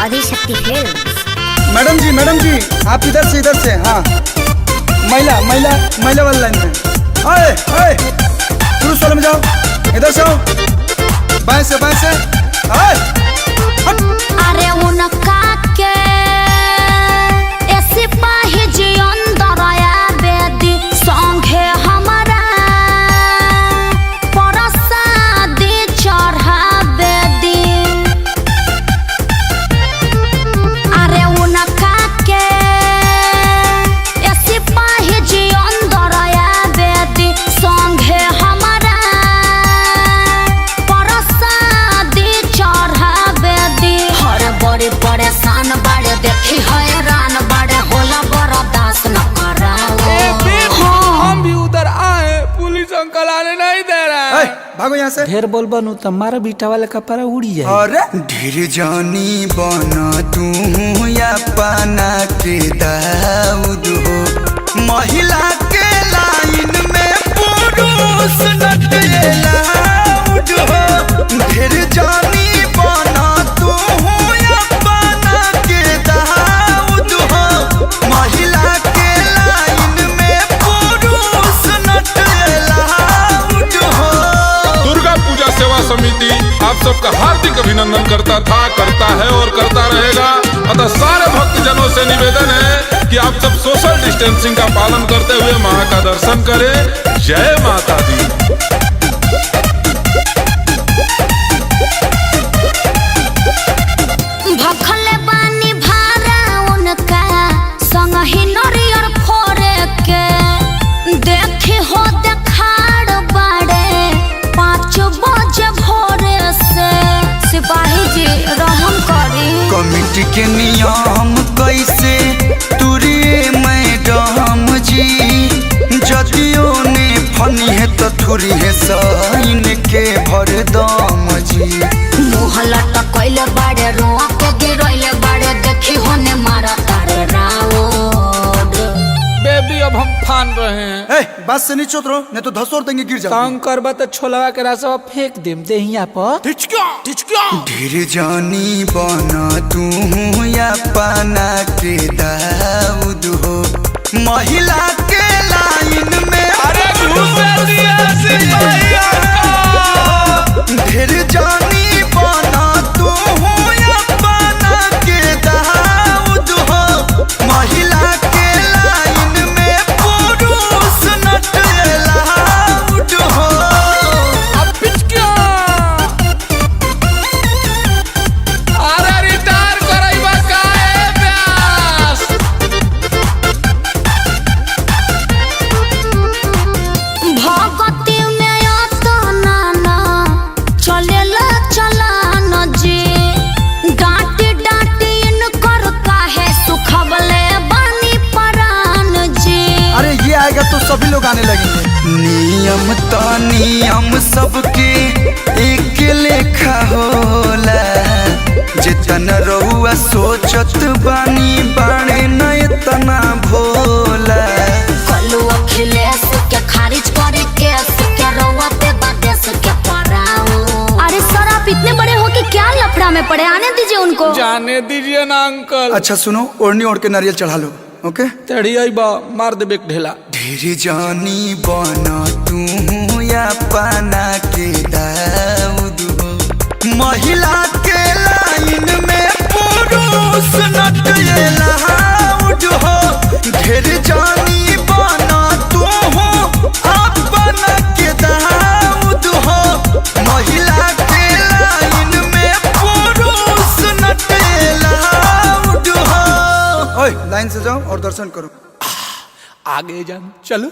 Adishakti films. Madam ji, madam ji, आप इधर से, इधर से। हाँ, महिला महिला महिला वाला लाइन में। आए आए, पुरुष वाले में जाओ, इधर से आओ, बाएं से, बाएं से, आए। हट। अरे उनका के ए सिपाही जी अंदर आबेदी संगे हमारा परसादी चढ़ाबेदी। अरे उनका के ए सिपाही जी अंदर आबेदी संगे हमारा परसादी चढ़ाबेदी। हर बड़े परेशान बाड़े देखी हैरान बाड़े होला बर्दाश्त न कराओ। हाँ। हम भी उधर आए, पुलिस अंकल आने नहीं दे रहा ए, है। भागो यहाँ से। ढेर बोलबा नु त मारा बीटा वाला कपड़ा उड़ी जाए। अरे ढेर जानी बना तू या पाना के दाऊद हो, महिला के लाइन में पुरुष नटेलाउड हो। ढेर जानी बना तू या पाना के दाऊद हो, महिला के लाइन में पुरुष नटेलाउड हो। दुर्गा पूजा सेवा समिति आप सबका हार्दिक अभिनंदन करता था, करता है और करता रहेगा। अतः सारे भक्तजनों से निवेदन है कि आप सब सोशल डिस्टेंसिंग का पालन करते हुए माँ का दर्शन करें। जय माता दी। भखले बानी भारा उनका संग ही नरियर फोरे के देखी हो देखाड़ बाड़े 5 बजे भोरे से। सिपाही जी रहम करी। कमिटी के नियम कैसे तुरी मैडम जी, जदियो ने फनी है तो थुरी है साइन के भरदम जी। मुँह लटकैले बाड़े रोआ के गिरैले बाड़े देखी होने मारा तारे राउड। बेबी अब हम फान रहे हैं। ए, बस से नीचे उतरो, नहीं तो धसोर देंगे, गिर जाओ। तंग करबा त छोलवा के रसवा फेंक देम देहिया पर। ढेर जानी बना तू या पाना के दाऊद हो, महिला के लाइन में अरे घुसे दिया सिपाही अंकल। ढेर जानी बना तू या पाना के दाऊद हो, महिला के लाइन में पुरुष नटेलाउड हो। अब पिचकिया। अरे रिटायर करैबा काहे ब्यास? भगती में अतना ना चलेला चलान जी, डांटी डांटी इनकर काहे सुखबले बानी परान जी। अरे ये आएगा तो सभी लोग आने लगेंगे। नियम तो नियम सबके एक लेखा होला, जितन रहुआ सोचत बानी बाणे न इतना भोला। कलू अखिलेश के खारिज करे केस के रउआ पे बादेश के पराओ। अरे सर आप इतने बड़े हो कि क्या लफड़ा में पड़े, आने दीजिए उनको। जाने दीजिए ना अंकल। अच्छा सुनो, ओढ़नी ओढ़ के नारियल चढ़ा लो। ओके। टेढ़ी आइबा मार देबे एक ढेला। ढेर जानी बना तू या पाना के दाऊद हो, महिला के लाइन में पुरुष नटेलाउड हो। ढेर जानी बना तू अपना के दाऊद हो, महिला के लाइन में पुरुष नटेलाउड हो। ओए, लाइन से जाओ और दर्शन करो। आगे जान चलो।